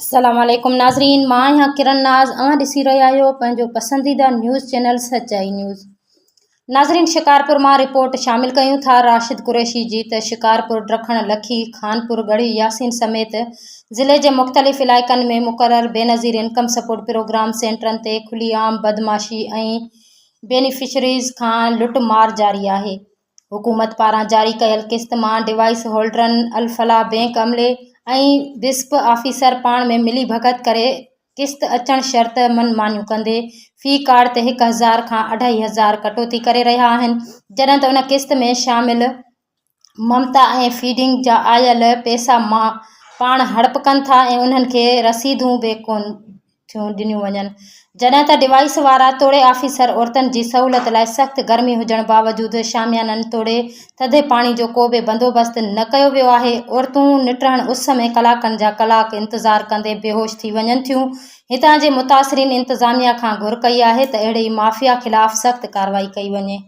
السلام عليڪم ناظرين مان آهيان ڪرن ناز اوهان ڏسي رهيا آهيو پنهنجو پسنديده نيوز چينل سچائي نيوز ناظرين شڪارپور مان رپورٽ شامل ڪيون ٿا راشد قريشي جي ته شڪارپور ڊکڻ لکي خانپور ڳڙهي ياسين سميت ضلعي جي مختلف علائقن ۾ مقرر بينظير انڪم سپورٽ پروگرام سينٽرن تي کلي عام بدمعاشي ۽ بينيفشريز کان لٽ مار جاري آهي حڪومت پاران جاري ڪيل قسط مان ڊوائيس هولڊرن، الفلاح بئنڪ عملي ۽ بسپ آفيسر پاڻ ۾ ملي ڀڳت ڪري قسط اچڻ شرط من مانيون ڪندي في ڪارڊ تي 1000 کان اڍائي هزار ڪٽوتي ڪري رهيا آهن جڏهن ته ان قسط ۾ شامل ممتا ۽ فيڊنگ جا آيل پئسا پاڻ هڙپ ڪن ٿا ۽ انهن کي رسيدون به ڪونه ٿيون ڏنيون وڃن جڏهن ته ڊوائيس وارا توڙي آفيسر عورتن جي سهولت لاء سخت گرمي هجڻ باوجود شاميانن توڙي ٿڌي پاڻي جو ڪو به بندوبست نه ڪيو ويو آهي عورتون نٽهڻ اس ۾ ڪلاڪن جا ڪلاڪ انتظار ڪندي بيهوش ٿي وڃن ٿيون هتان جي متاثرين انتظاميا کان گهر ڪئي آهي ته اهڙي مافيا خلاف سخت ڪارروائي ڪئي وڃي.